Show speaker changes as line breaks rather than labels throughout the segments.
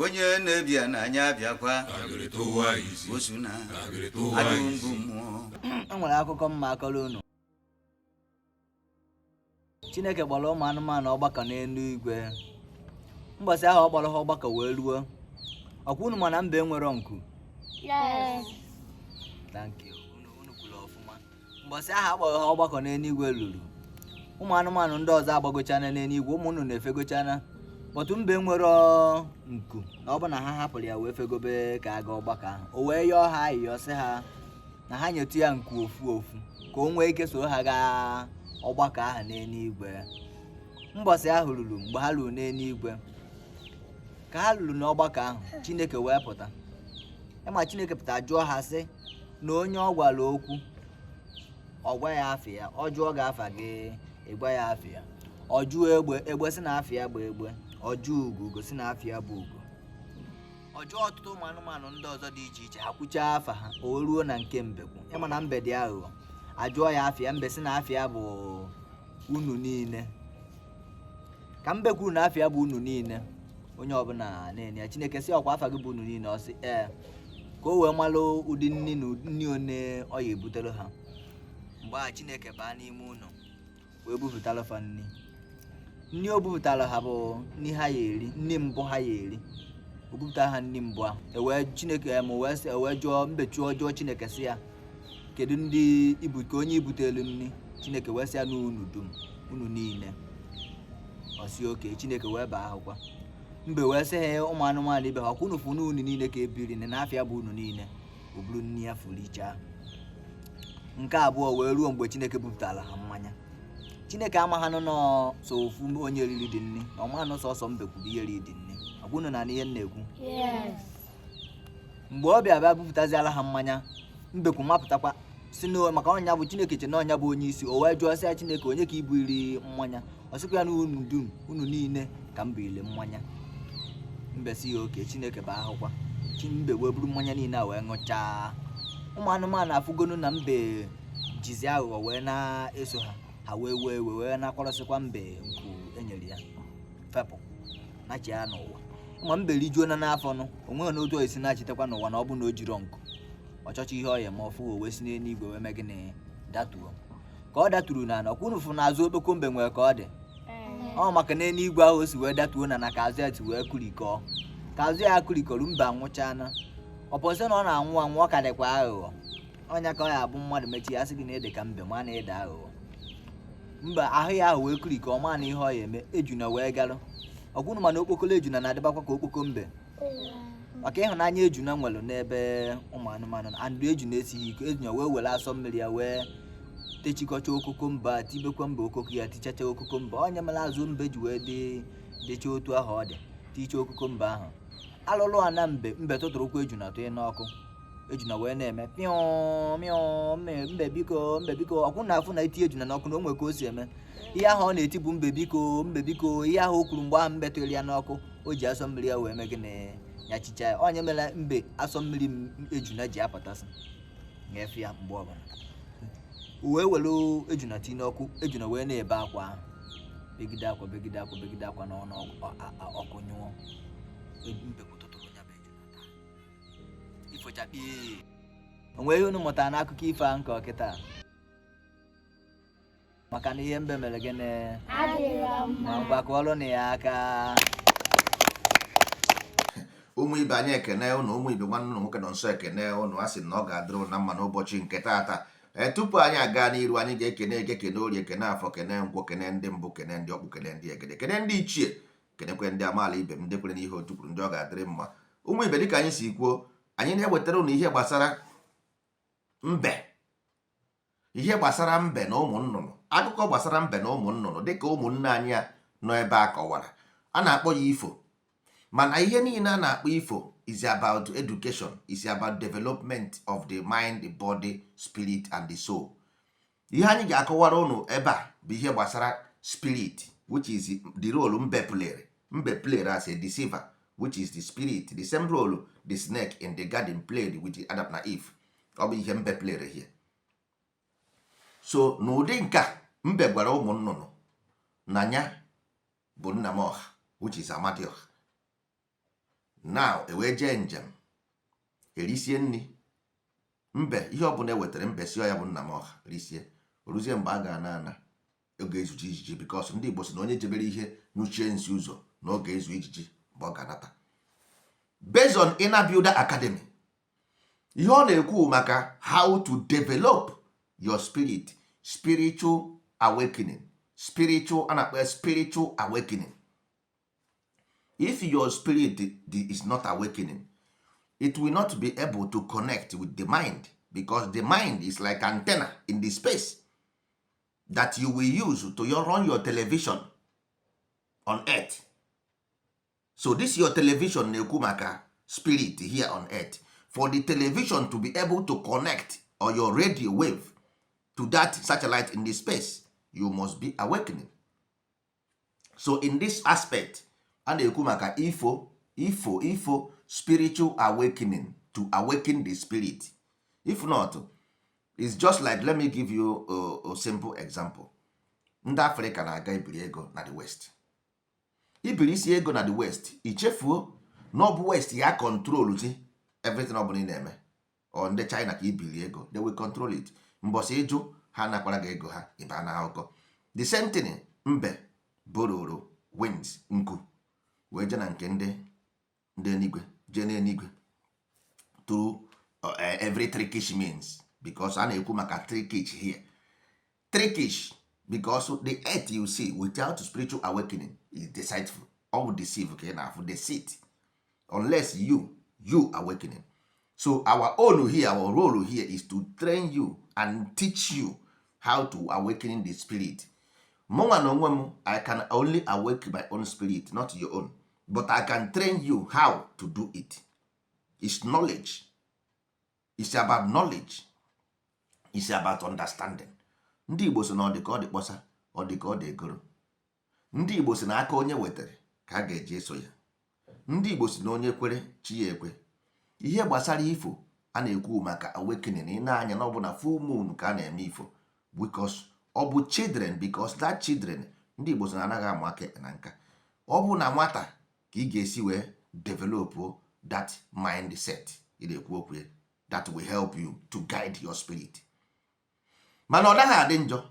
Onye na-ebịa n'anya abịakwa. Osu na adụ mbụ mmụọ.
E nwere akụkọ m ma-akọrọ unu. Chineke kpọrọ ụmụ anụmanụ ọgbakọ n'elu igwe. Mbọsị ahụ ọ kpọrọ ha ọgbakọ wee ruo, ọkwa unu ma na mbe enwerọ nku?
Yes.
Thank you. Unu kwuru ọfụma. Mbọsị ahụ a kpọrọ ha ọgbakọ n'eluigwe luru, ụmụ anụmanụ ndị ọzọ agbagochana n'eluigwe, ụmụ nnụnụ efegochana, but mbe enwerọ nku, na ọ bụ na ha hapụrụ ya wee fegobe ka a gaa ọgbakọ ahụ. O wee yọọ ha ayịyọ, sị ha na ha nyetụ ya nku ofu ofu ka o nwee ike so ha gaa ọgbakọ ahụ n'eluigwe. Mbọsị ahụ ruru, mgbe ha ruru n'eluigwe, ka ha ruru n'ọgbakọ ahụ, Chineke wee pụta. Ịma Chineke pụta jụọ ha sị na onye ọ gwara okwu, ọ gwa ya afa ya. Ọ jụọ gị afa gị, ị gwa ya afa ya. Ọ jụọ egbe, egbe sị na afa ya bụ egbe. Ọ jụọ ugo, ugo sị na afa ya bụ ugo. Ọ jụọ ọtụtụ ụmụ anụmanụ ndị ọzọ dị iche iche, ha kwuchaa afa ha. O ruo na nke mbekwu. Ịma na mbe dị aghụghọ. Ajụọ ya afa ya, mbe sị na afa ya bụ unu niile. Ka mbe kwuru na afa ya bụ unu niile, onye ọbụla na-enye ya. Chineke sị, ọkwa afa gị bụ unu niile? Ọ sị ee, ka o wee malụ ụdị nni na nni one ọ ya ebutere ha. Mgbe a Chineke baa n'ime ụlọ wee bupụtara fa nni. Nni o bupụtara ha bụ nni ha ya eri, nni mbụ ha ya eri. O bupụtara ha nni mbụ ahụ, ewee Chineke em wee sị, ewee jụọ mbe, chụọ jụọ Chineke sị ya, kedu ndị ibu ka onye ibutelu nni? Chineke wee sị ya na unu dum, unu niile. Ọ sị okay. Chineke wee baa ahụkwa mbe wee sị ha, ụmụ anụmanụ ibe ha, ọkwa unu fụ na unu niile ka ebiri na afa ya bụ unu niile. O buru nni ya furichaa. Nke abụọ wee ruo mgbe Chineke bupụtara ha mmanya. Chineke amaghị nọ nọ so ofu onye riri dị nni, na ọma nọ sọsọ mbe kwuru ihe riri dị nni. Ọkwa unu na ihe m na-ekwu?
Yes.
Mgbe ọ bịa bịa bupụtaziala ha mmanya, mbekwu mapụtakwa si na maka ọnya bụ Chineke che na ọnya bụ onye isi. O wee jụọ sị ya, Chineke, onye ka ibu iri mmanya? Ọ sịkwa ya na unu dum, unu niile ka m bụ mmanya. Mbe si ya okay. Chineke bụ ahụkwa chi mbe wee buru mmanya niile a wee ṅụchaa. Ụmụ anụmanụ afụgonu na mbe jizi aghụghọ wee na-eso ha. Ha wee wee wee wee na-akọrọsịkwa mbe nku enyere ya, fepụ nachi ya n'ụwa. Ma mbe rijuo na n'afọ nụ, o nweghị n'otu o esi nachitekwa n'ụwa na ọ bụ na o jiri nku ọchọchọ ihe ọ ya eme ọfụ. O wee si n'eluigwe wee mee gịnị? Datuo. Ka ọ daturu n'ala, ọkwa unu fụ n'azụ okpoko mbe nwere ka ọ dị. Ọ maka n'eluigwe ahụ o si wee datuo na na ka azụ ya si wee kụrikọọ. Ka azụ ya kụrikọrọ, mbe anwụchana. Ọpọsị na ọ na-anwụ anwụ, ọ ka dịkwa aghụghọ. Ọnya ka ọ ya abụ mmadụ mechi ya, sị gị na ede ka mbe ma na ede aghụghọ. Mba, ahụ ya ahụ wee kụrikọọ, ma na ihe ọ ya eme. Ejuna wee galụ. Ọkwụnụ mana okpokolo ejuna na-adịbakwa ka okpoko mbe, maka ịhụnanya ejuna nwere n'ebe ụmụ anụmanụ nọ. Andụ ejuna esighị ike. Ejuna wee were asọ mmiri ya wee techikọcha okoko mba, tibekwa mba okoko ya, tichacha okoko mba. Onye mere azụ mbe ji wee dị dịcha otu ahụ ọ dị, ticha okoko mba ahụ. Alụlụ ana mbe, mbe tụtụrụkwa ejuna tụnye n'ọkụ. Ejuna wee na-eme pịọ mịọ, mbe, mbe biko, mbe biko. Ọkwụ na afụ na eti ejuna n'ọkụ na o nwere ka o si eme. Ihe ahụ ọ na-eti bụ mbe biko, mbe biko. Ihe ahụ o kwuru mgbe ahụ mbe tụrụ ya n'ọkụ, o ji asọ mmiri ya wee mee gịnị? Nyachicha ya. Onye mere mbe asọ mmiri ejuna ji apụtasị nyefe ya mgbe ọbụla. O wee were ejuna tinye n'ọkụ. Ejuna wee na-ebe akwa ahụ, begide akwa, begide akwa, begide akwa n'ọnụ ọkụ nyụọ. Mbe kwụtụtụrụ ya bụ ejuna taa ifochakpi. O nwee ihe unu mụtara n'akụkọ ifo a nke ọkịta? Maka na ihe mbe mere gịnị?
Adịrọ mma.
Ma ngwa, kụọrọ na ya aka.
Ụmụ ibe anyị, ekene ụnụ. Ụmụ ibe, nwanne ụnụ nwoke nọ nso ekene ụnụ. A sị na ọ ga-adịrị ụnụ na mma n'ụbọchị nke taata. Ee, tupu anyị aga n'iru, anyị ga-ekene eke, kene orie, kene afọ, kene nkwọ, kene ndị mbụ, kene ndị ọkpụ, kene ndị egede, kene ndị ichie, kenekwe ndị amaala ibe m, ndị kwere n'ihe otu kwuru, ndị ọ ga-adịrị mma. Ụmụ ibe, dịka anyị si kwuo, anyị na-ewetara ụnụ ihe gbasara mbe, ihe gbasara mbe na ụmụ nnụnụ, akụkọ gbasara mbe na ụmụ nnụnụ, dịka ụmụnne anyị a nọ ebe a kọwara. A na-akpọ ya ifo, mana ihe niile a na-akpọ ifo is about education, is about development of the mind, the body, spirit and the soul. Ihe anyị ga-akọwara ụnụ ebe a bụ ihe gbasara spirit, which is the role mbe played. Mbe played as a deceiver, which is the spirit, the same role the snake in the garden played with Adam na Eve. Ọ bụ ihe mbe played here. So n'ụdị nke a, mbe gwara ụmụ nnụnụ na ya bụ nna m ọha, which is Amadioha. Now ewee jee njem, erisie nri. Mbe, ihe ọbụla ewetara mbe, si ya bụ nna m ọha risie. Oruzie mgbe a ga-ana ana, oge ezuchi ijiji, because ndị Igbo si na onye jebere ihe nyuchie nsi ụzọ na ọ ga-ezu ijiji mgbe ọ ga-anata. Based on Inner Builder Academy, ihe ọ na-ekwu maka how to develop your spirit, spiritual awakening, spiritual, a na-akpọ ya spiritual awakening. If your spirit is not awakening, it will not be able to connect with the mind, because the mind is like antenna in the space that you will use to run your television on earth. So this your television na-ekwu maka spirit here on earth. For the television to be able to connect, or your radio wave to that satellite in the space, you must be awakening. So in this aspect, a na-ekwu maka ifo ifo ifo, spiritual awakening, to awaken the spirit. If not, it's just like, let me give you a simple example. Ndị Afrịka na-aga ibiri ego na the West. Ibiri isi ego na the West, ichefuo na ọ bụ West ya control ti everything ọ bụla ị na-eme. Ọ ndị China ka ibiri ego, they will control it. Mbọsị ịjụ ha nakwara gị ego ha, ịba na akụkọ. The same thing, mbe bororo wings, nku, wee jee na nke ndị eluigwe, jee n'eluigwe through every trickish means, because a na-ekwu maka trickish here, trickish, because the earth you see without spiritual awakening is deceitful. All deceive ka ị na-afụ, deceit, unless you awakening. So our own here, our role here is to train you and teach you how to awakening the spirit. Mụnwa na onwe m, I can only awake my own spirit, not your own, but I can train you how to do it. It's knowledge. It's about knowledge. It's about understanding. Ndị Igbo si na ọ dị ka ọ dị kpọsa, ọ dị ka ọ dị egoro. Ndị Igbo si na aka onye wetara ka a ga-eji eso ya. Ndị Igbo si na onye kwere, chi ya ekwe. Ihe gbasara ifo a na-ekwu maka awakening, ị na-anya na ọ bụ na full moon ka a na-eme ifo, because ọ bụ children, because that children, ndị Igbo si na anaghị amụ aka ekpe na nka. Ọ bụ na nwata ka ị ga-esi wee develop that mindset ị na-ekwu okwu ya, that will help you to guide your spirit. Mana ọ naghị adị njọ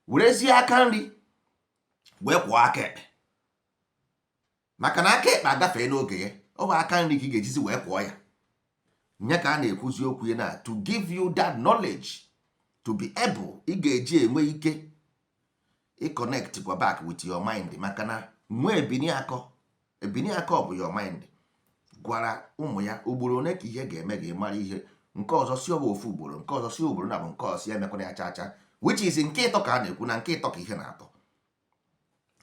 werezie aka nri wee kwụọ aka ekpe, maka na aka ekpe agafee n'oge ya. Ọ bụ aka nri ka ị ga-ejizi wee kwụọ ya. Nye ka a na-ekwuzi okwu ya na to give you that knowledge to be able, ị ga-eji enwe ike ịconnect kwa back with your mind, maka na nwee ebini akọ, ebini akọ bụ your mind gwara ụmụ ya ugboro one ka ihe ga-eme gị mara ihe. Nke ọzọ si ọ bụ ofu ugboro, nke ọzọ si ugboro na bụ, nke ọzọ si emekwana ya chaa chaa, which is nke ịtọ ka a na-ekwu. Na nke ịtọ ka ihe na-atọ.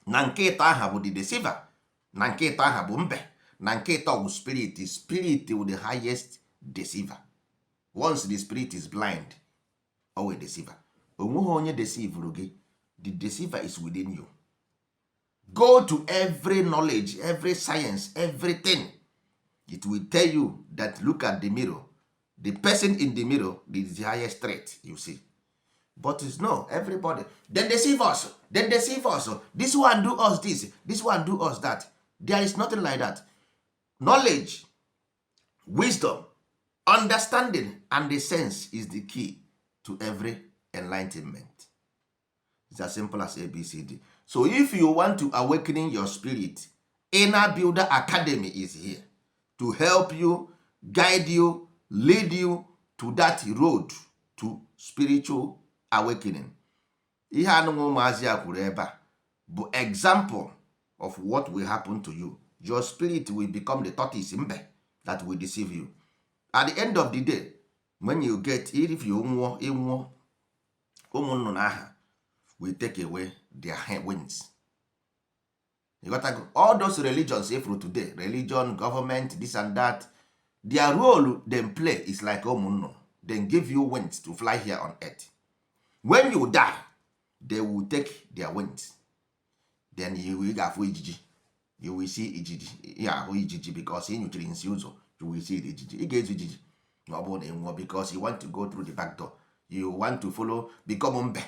Na nke ịtọ aha bụ the deceiver, na nke ịtọ aha bụ mbe, na nke ịtọ bụ spirit. Spirit bụ the highest deceiver. Once the spirit is blind, ọ wee deceiver. Onweghị onye deceive gị. The deceiver is within you. Go to every knowledge, every science, everything, it will tell you that look at the mirror, the person in the mirror is the highest threat you see. But it's no everybody then deceive us, then deceive us. This one do us this, this one do us that. There is nothing like that. Knowledge, wisdom, understanding and the sense is the key to every enlightenment. It's as simple as ABCD. So if you want to awakening your spirit, Inner Builder Academy is here to help you, guide you, lead you to that road to spiritual awakening. Ihe anụnwa ụmụazị a kwuru ebe a bụ example of what will happen to you. Your spirit will become the tortoise, mbe, that will deceive you. At the end of the day, when you get, if you nwụọ, ịnwụọ, ụmụ nnụnụ aha will take away their wings. You got to go. All those religions ifru today, religion, government, this and that, their role them play is like ụmụ nnụnụ. Then give you wings to fly here on earth. When you die, they will take their wings. Then you will ga-afụ ijiji. You will see ijiji. Ị ga-ahụ ijiji because ị nyụchiri nsị ụzọ. You will see the ijiji. Ị ga-ezu ijiji ma ọ bụrụ na ị nwụọ, because you want to go through the back door. You want to follow, become mbe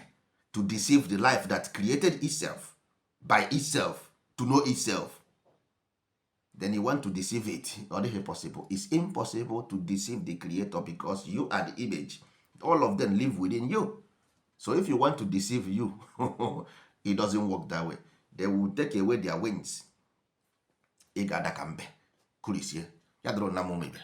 to deceive the life that created itself by itself to know itself. Then you want to deceive it. Ọ dịghị possible. It's impossible to deceive the creator because you are the image. All of them live within you. So if you want to deceive you, it doesn't work that way. They will take away their wings. Ị ga-ada ka mbe kurisie ya dụrụ na m, ụmụ ibe.